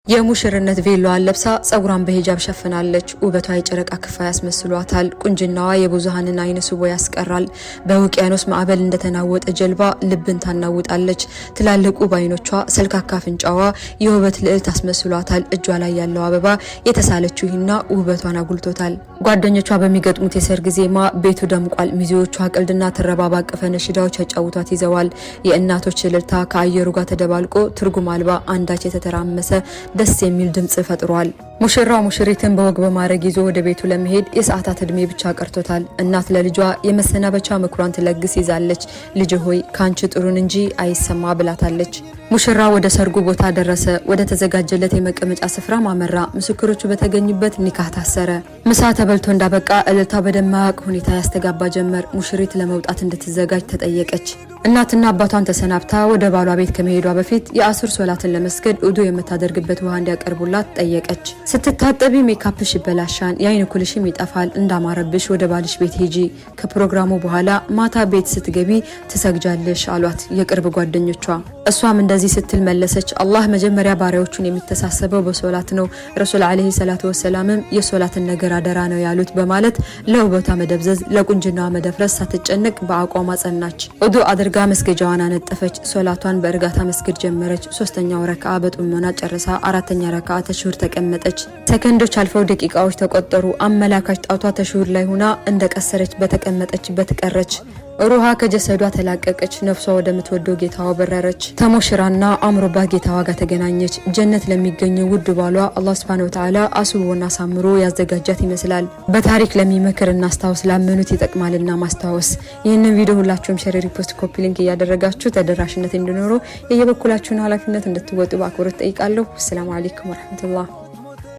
የሙሽርነት ቬሎዋን ለብሳ ጸጉሯን በሂጃብ ሸፍናለች። ውበቷ የጨረቃ ክፋይ ያስመስሏታል። ቁንጅናዋ የብዙሃንን አይን ስቦ ያስቀራል። በውቅያኖስ ማዕበል እንደተናወጠ ጀልባ ልብን ታናውጣለች። ትላልቅ ውብ አይኖቿ፣ ሰልካካ አፍንጫዋ የውበት ልዕልት አስመስሏታል። እጇ ላይ ያለው አበባ የተሳለችው ሂና ውበቷን አጉልቶታል። ጓደኞቿ በሚገጥሙት የሰርግ ዜማ ቤቱ ደምቋል። ሚዜዎቿ ቀልድና ትረባ ባቀፈ ነሽዳዎች ያጫውቷት ይዘዋል። የእናቶች እልልታ ከአየሩ ጋር ተደባልቆ ትርጉም አልባ አንዳች የተተራመሰ ደስ የሚል ድምጽ ፈጥሯል። ሙሽራው ሙሽሪትን በወግ በማድረግ ይዞ ወደ ቤቱ ለመሄድ የሰዓታት እድሜ ብቻ ቀርቶታል። እናት ለልጇ የመሰናበቻ ምክሯን ትለግስ ይዛለች። ልጅ ሆይ፣ ካንቺ ጥሩን እንጂ አይሰማ ብላታለች። ሙሽራ ወደ ሰርጉ ቦታ ደረሰ። ወደ ተዘጋጀለት የመቀመጫ ስፍራ አመራ። ምስክሮቹ በተገኙበት ኒካህ ታሰረ። ምሳ ተበልቶ እንዳበቃ እልልታው በደማቅ ሁኔታ ያስተጋባ ጀመር። ሙሽሪት ለመውጣት እንድትዘጋጅ ተጠየቀች። እናትና አባቷን ተሰናብታ ወደ ባሏ ቤት ከመሄዷ በፊት የአስር ሶላትን ለመስገድ ውዱ የምታደርግበት ውሃ እንዲያቀርቡላት ጠየቀች። ስትታጠቢ ሜካፕሽ ይበላሻል፣ የአይን ኩልሽም ይጠፋል። እንዳማረብሽ ወደ ባልሽ ቤት ሂጂ። ከፕሮግራሙ በኋላ ማታ ቤት ስትገቢ ትሰግጃለሽ አሏት የቅርብ ጓደኞቿ። እሷም እንደዚህ ስትል መለሰች። አላህ መጀመሪያ ባሪያዎቹን የሚተሳሰበው በሶላት ነው። ረሱል ዓለይሂ ሰላቱ ወሰላምም የሶላትን ነገር አደራ ነው ያሉት በማለት ለውበቷ መደብዘዝ ለቁንጅናዋ መደፍረስ ሳትጨነቅ በአቋሟ ጸናች። ውዱ አድርጋ መስገጃዋን አነጠፈች። ሶላቷን በእርጋታ መስገድ ጀመረች። ሶስተኛው ረክዓ በጥሞና ጨርሳ አራተኛ ረክዓ ተሽሁድ ተቀመጠች። ሰከንዶች አልፈው ደቂቃዎች ተቆጠሩ። አመላካች ጣቷ ተሽሁድ ላይ ሆና እንደቀሰረች በተቀመጠችበት ቀረች። ሩሃ ከጀሰዷ ተላቀቀች። ነፍሷ ወደምትወደው ጌታዋ በረረች። ተሞሽራና አምሮባት ጌታዋ ጋር ተገናኘች። ጀነት ለሚገኘው ውድ ባሏ አላህ ሱብሃነሁ ወተዓላ አስውቦና አሳምሮ ያዘጋጃት ይመስላል። በታሪክ ለሚመክር እናስታውስ፣ ላመኑት ይጠቅማልና ማስታወስ። ይህንን ቪዲዮ ሁላችሁም share፣ repost፣ copy link እያደረጋችሁ ተደራሽነት እንዲኖረው የየበኩላችሁን ኃላፊነት እንድትወጡ በአክብሮት ጠይቃለሁ። አሰላሙ አለይኩም ወረህመቱላህ።